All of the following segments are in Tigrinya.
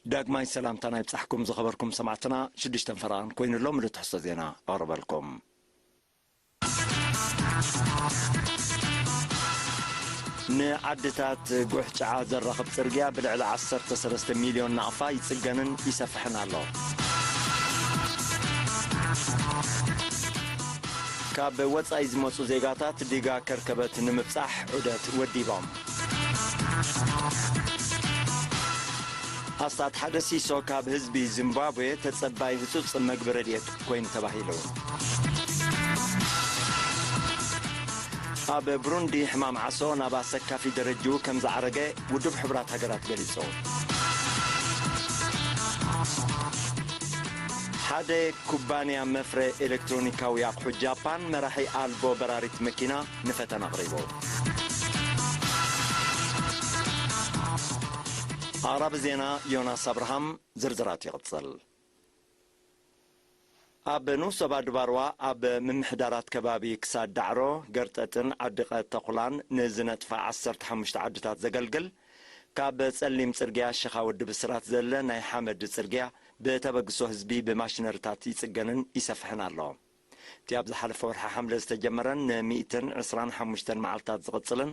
ዳግማይ ሰላምታና ይብጻሕኩም ዝኸበርኩም ሰማዕትና። ሽዱሽተ ፈረቓን ኮይኑ ኣሎ ምሉእ ትሕዝቶ ዜና ኣቕርበልኩም። ንዓድታት ጉሕጭዓ ዘራኽብ ጽርግያ ብልዕሊ ዓሰርተ ሰለስተ ሚልዮን ናቕፋ ይጽገንን ይሰፍሕን ኣሎ። ካብ ወጻኢ ዝመጹ ዜጋታት ዲጋ ከርከበት ንምብጻሕ ዑደት ወዲቦም። ኣስታት ሓደ ሲሶ ካብ ህዝቢ ዚምባብዌ ተጸባይ ህጹጽ መግቢ ረድኤት ኮይኑ ተባሂሉ። ኣብ ብሩንዲ ሕማም ዓሶ ናብ ኣሰካፊ ደረጅኡ ከም ዝዓረገ ውድብ ሕቡራት ሃገራት ገሊጹ። ሓደ ኩባንያ መፍረ ኤሌክትሮኒካዊ ኣቕሑ ጃፓን መራሒ ኣልቦ በራሪት መኪና ንፈተና ኣቕሪቡ። ኣቕራቢ ዜና ዮናስ ኣብርሃም። ዝርዝራት ይቕጽል። ኣብ ንኡስ ዞባ ድባርዋ ኣብ ምምሕዳራት ከባቢ ክሳድ ዳዕሮ፣ ገርጠጥን ዓዲ ቀተኹላን ንዝነጥፋ ዓሰርተ ሓሙሽተ ዓድታት ዘገልግል ካብ ጸሊም ጽርግያ ሽኻ ወዲ ብስራት ዘለ ናይ ሓመድ ጽርግያ ብተበግሶ ህዝቢ ብማሽነሪታት ይጽገንን ይሰፍሕን ኣሎ። እቲ ኣብ ዝሓለፈ ወርሒ ሓምለ ዝተጀመረን ንሚእትን ዕስራን ሓሙሽተን መዓልታት ዝቕጽልን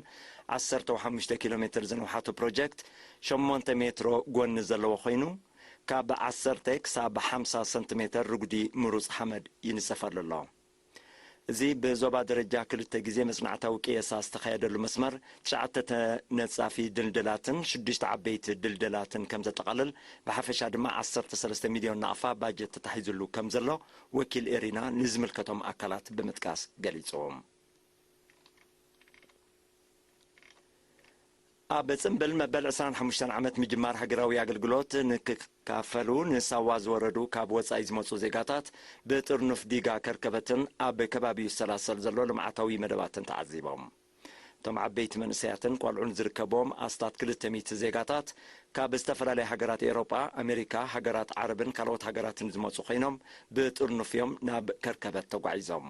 ዓሰርተ ሓሙሽተ ኪሎ ሜትር ዝነውሓቱ ፕሮጀክት ሸሞንተ ሜትሮ ጎኒ ዘለዎ ኮይኑ፣ ካብ ዓሰርተ ክሳብ ሓምሳ ሰንቲሜተር ርጉዲ ምሩጽ ሓመድ ይንጸፈሉ ኣሎ። እዚ ብዞባ ደረጃ ክልተ ግዜ መጽናዕታዊ ቅየሳ ዝተኻየደሉ መስመር፣ ትሽዓተ ተነጻፊ ድልድላትን ሽዱሽተ ዓበይቲ ድልድላትን ከም ዘጠቓልል፣ ብሓፈሻ ድማ ዓሰርተ ሰለስተ ሚልዮን ናቕፋ ባጀት ተታሒዙሉ ከም ዘሎ ወኪል ኤሪና ንዝምልከቶም ኣካላት ብምጥቃስ ገሊጹ። ኣብ ጽምብል መበል ዕስራን ሓሙሽተን ዓመት ምጅማር ሃገራዊ ኣገልግሎት ንክካፈሉ ንሳዋ ዝወረዱ ካብ ወጻኢ ዝመጹ ዜጋታት ብጥርኑፍ ዲጋ ከርከበትን ኣብ ከባቢኡ ዝሰላሰል ዘሎ ልምዓታዊ መደባትን ተዓዚቦም። እቶም ዓበይቲ መንእሰያትን ቆልዑን ዝርከብዎም ኣስታት ክልተ ሚእቲ ዜጋታት ካብ ዝተፈላለያ ሃገራት ኤውሮጳ፣ ኣሜሪካ፣ ሃገራት ዓረብን ካልኦት ሃገራትን ዝመጹ ኮይኖም ብጥርኑፍ እዮም ናብ ከርከበት ተጓዒዞም።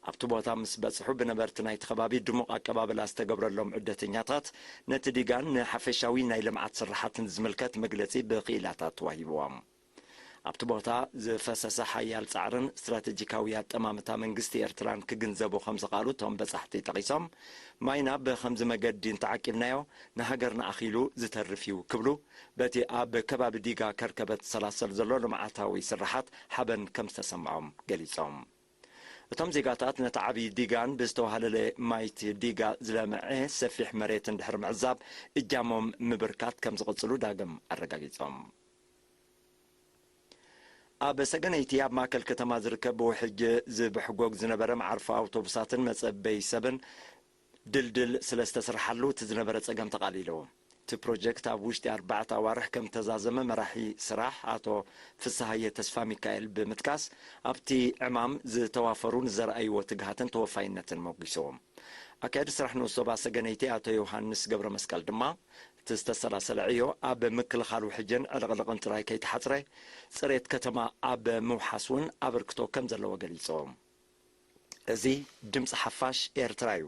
ኣብቲ ቦታ ምስ በጽሑ ብነበርቲ ናይቲ ከባቢ ድሙቕ ኣቀባብላ ዝተገብረሎም ዑደተኛታት ነቲ ዲጋን ንሓፈሻዊ ናይ ልምዓት ስራሓትን ዝምልከት መግለጺ ብክኢላታት ተዋሂብዎም። ኣብቲ ቦታ ዝፈሰሰ ሓያል ጻዕርን ስትራተጂካዊ ኣጠማምታ መንግስቲ ኤርትራን ክግንዘቡ ከም ዝኽኣሉ እቶም በጻሕቲ ጠቒሶም፣ ማይና ብኸምዚ መገዲ እንተዓቂብናዮ ንሃገርና ኣኺሉ ዝተርፍ እዩ ክብሉ በቲ ኣብ ከባቢ ዲጋ ከርከበት ዝሰላሰል ዘሎ ልምዓታዊ ስራሓት ሓበን ከም ዝተሰምዖም ገሊጾም። እቶም ዜጋታት ነቲ ዓብዪ ዲጋን ብዝተዋህለለ ማይቲ ዲጋ ዝለምዐ ሰፊሕ መሬትን ድሕሪ ምዕዛብ እጃሞም ምብርካት ከም ዝቕጽሉ ዳግም ኣረጋጊጾም። ኣብ ሰገነይቲ ኣብ ማእከል ከተማ ዝርከብ ብውሕጅ ዝብሕጎግ ዝነበረ መዓርፎ ኣውቶቡሳትን መጸበይ ሰብን ድልድል ስለ ዝተሰርሓሉ እቲ ዝነበረ ጸገም ተቓሊሉ። እቲ ፕሮጀክት ኣብ ውሽጢ ኣርባዕተ ኣዋርሕ ከም ተዛዘመ መራሒ ስራሕ ኣቶ ፍስሃየ ተስፋ ሚካኤል ብምጥቃስ፣ ኣብቲ ዕማም ዝተዋፈሩ ንዘርኣይዎ ትግሃትን ተወፋይነትን ሞጒስዎም። ኣካያዲ ስራሕ ንኡስ ዞባ ሰገነይቲ ኣቶ ዮሃንስ ገብረ መስቀል ድማ፣ እቲ ዝተሰላሰለ ዕዮ ኣብ ምክልኻል ውሕጅን ዕልቕልቕን ጥራይ ከይተሓጽረ፣ ጽሬት ከተማ ኣብ ምውሓስ እውን ኣበርክቶ ከም ዘለዎ ገሊጾም። እዚ ድምጺ ሓፋሽ ኤርትራ እዩ።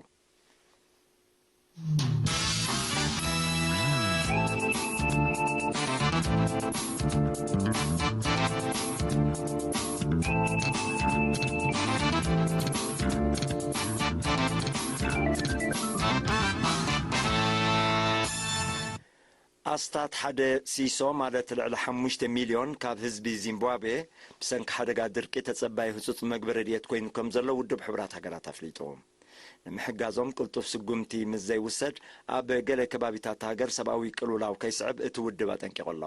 ኣስታት ሓደ ሲሶ፣ ማለት ልዕሊ ሓሙሽተ ሚልዮን ካብ ህዝቢ ዚምባብዌ፣ ብሰንኪ ሓደጋ ድርቂ ተጸባዪ ህጹጽ መግቢ ረድኤት ኮይኑ ከም ዘሎ ውድብ ሕቡራት ሃገራት ኣፍሊጡ። ንምሕጋዞም ቅልጡፍ ስጉምቲ ምስ ዘይውሰድ፣ ኣብ ገለ ከባቢታት ሃገር ሰብኣዊ ቅልውላው ከይስዕብ እቲ ውድብ ኣጠንቂቑ ኣሎ።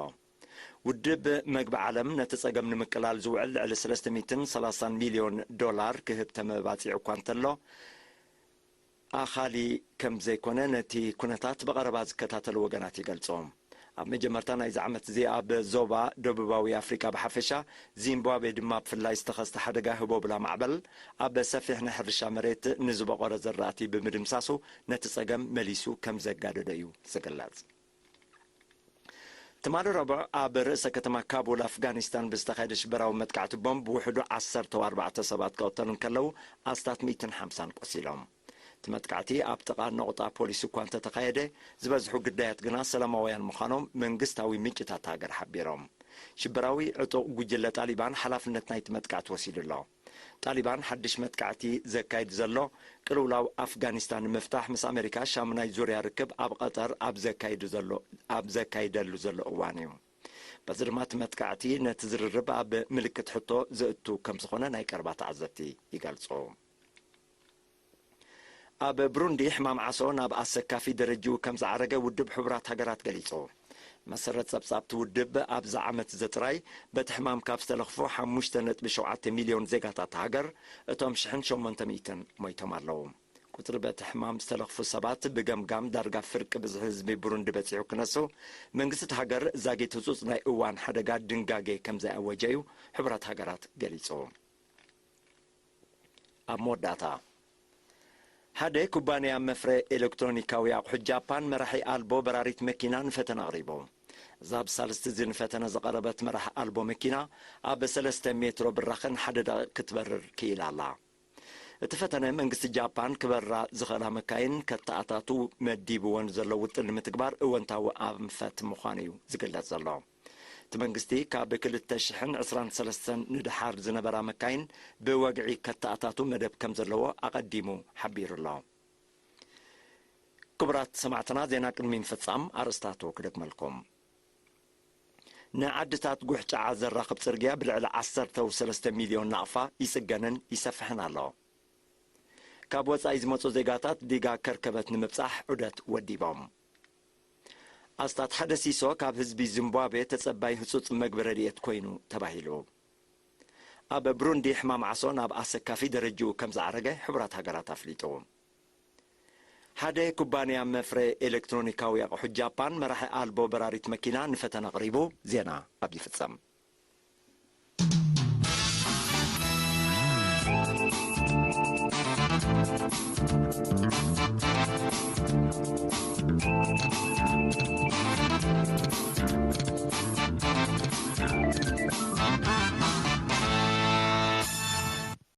ውድብ መግቢ ዓለም ነቲ ጸገም ንምቅላል ዝውዕል ልዕሊ ሰለስተ ሚእትን ሰላሳን ሚልዮን ዶላር ክህብ ተመባጺዑ እኳ እንተሎ፣ ኣኻሊ ከም ዘይኮነ ነቲ ኩነታት ብቐረባ ዝከታተሉ ወገናት ይገልጹ። ኣብ መጀመርታ ናይዚ ዓመት እዚ ኣብ ዞባ ደቡባዊ ኣፍሪቃ ብሓፈሻ፣ ዚምባብዌ ድማ ብፍላይ ዝተኸስተ ሓደጋ ህቦብላ ማዕበል ኣብ ሰፊሕ ናይ ሕርሻ መሬት ንዝበቖረ ዘራእቲ ብምድምሳሱ ነቲ ጸገም መሊሱ ከም ዘጋደዶ እዩ ዝግለጽ። ትማሊ ረቡዕ ኣብ ርእሰ ከተማ ካቡል ኣፍጋኒስታን ብዝተኻየደ ሽበራዊ መጥቃዕቲ ቦምብ ብውሕዱ ዓሰርተ ኣርባዕተ ሰባት ክቕተሉ እንከለዉ ኣስታት ሚእትን ሓምሳን ቆሲሎም። እቲ መጥቃዕቲ ኣብ ጥቓ ነቑጣ ፖሊስ እኳ እንተተኻየደ፣ ዝበዝሑ ግዳያት ግና ሰላማውያን ምዃኖም መንግስታዊ ምንጭታት ሃገር ሓቢሮም። ሽበራዊ ዕጡቕ ጉጅለ ጣሊባን ሓላፍነት ናይቲ መጥቃዕቲ ወሲዱ ኣሎ። ጣሊባን ሓድሽ መጥቃዕቲ ዘካይድ ዘሎ፣ ቅልውላው ኣፍጋኒስታን ንምፍታሕ ምስ ኣሜሪካ ሻሙናይ ዙርያ ርክብ ኣብ ቐጠር ኣብ ዘካይዱ ዘሎ ኣብ ዘካይደሉ ዘሎ እዋን እዩ። በዚ ድማ እቲ መጥቃዕቲ ነቲ ዝርርብ ኣብ ምልክት ሕቶ ዘእቱ ከም ዝኾነ ናይ ቀረባ ተዓዘብቲ ይገልጹ። ኣብ ብሩንዲ ሕማም ዓሶ ናብ ኣሰካፊ ደረጅኡ ከም ዝዓረገ ውድብ ሕቡራት ሃገራት ገሊጹ። መሰረት ጸብጻብቲ ውድብ ኣብዚ ዓመት እዚ ጥራይ በቲ ሕማም ካብ ዝተለኽፉ ሓሙሽተ ነጥቢ ሸውዓተ ሚልዮን ዜጋታት ሃገር እቶም ሽሕን ሸሞንተ ሚእትን ሞይቶም ኣለዉ። ቁጽሪ በቲ ሕማም ዝተለኽፉ ሰባት ብገምጋም ዳርጋ ፍርቂ ብዝሒ ህዝቢ ብሩንዲ በጺሑ ክነሱ፣ መንግስቲ እቲ ሃገር ዛጊት ህጹጽ ናይ እዋን ሓደጋ ድንጋጌ ከም ዘይኣወጀ እዩ ሕቡራት ሃገራት ገሊጹ። ኣብ መወዳእታ፣ ሓደ ኩባንያ መፍረ ኤሌክትሮኒካዊ ኣቑሑት ጃፓን መራሒ ኣልቦ በራሪት መኪና ንፈተና ኣቕሪቡ። እዛ ብሳልስቲ እዚ ንፈተነ ዝቐረበት መራሒ ኣልቦ መኪና ኣብ ሰለስተ ሜትሮ ብራኸን ሓደ ደቂቕ ክትበርር ክኢላ ኣላ። እቲ ፈተነ መንግስቲ ጃፓን ክበራ ዝኽእላ መካይን ከተኣታቱ መዲብወን ዘሎ ውጥን ንምትግባር እወንታዊ ኣንፈት ምዃኑ እዩ ዝግለጽ ዘሎ። እቲ መንግስቲ ካብ ክልተ ሽሕን ዕስራን ሰለስተን ንድሓር ዝነበራ መካይን ብወግዒ ከተኣታቱ መደብ ከም ዘለዎ ኣቐዲሙ ሓቢሩ ኣሎ። ክቡራት ሰማዕትና፣ ዜና ቅድሚ ምፍጻም ኣርእስታቱ ክደግመልኩም። ንዓድታት ጉሕጫዓ ዘራኽብ ጽርግያ ብልዕሊ ዓሰርተ ሰለስተ ሚልዮን ናቕፋ ይጽገንን ይሰፍሕን ኣሎ። ካብ ወጻኢ ዝመጹ ዜጋታት ዲጋ ከርከበት ንምብጻሕ ዑደት ወዲቦም። ኣስታት ሓደ ሲሶ ካብ ህዝቢ ዚምባብዌ ተጸባይ ህጹጽ መግቢ ረድኤት ኮይኑ ተባሂሉ። ኣብ ብሩንዲ ሕማም ዓሶ ናብ ኣሰካፊ ደረጅኡ ከም ዝዓረገ ሕቡራት ሃገራት ኣፍሊጡ። ሓደ ኩባንያ መፍረ ኤሌክትሮኒካዊ ኣቑሑት ጃፓን መራሒ ኣልቦ በራሪት መኪና ንፈተና ኣቕሪቡ። ዜና ኣብ ይፍጸም።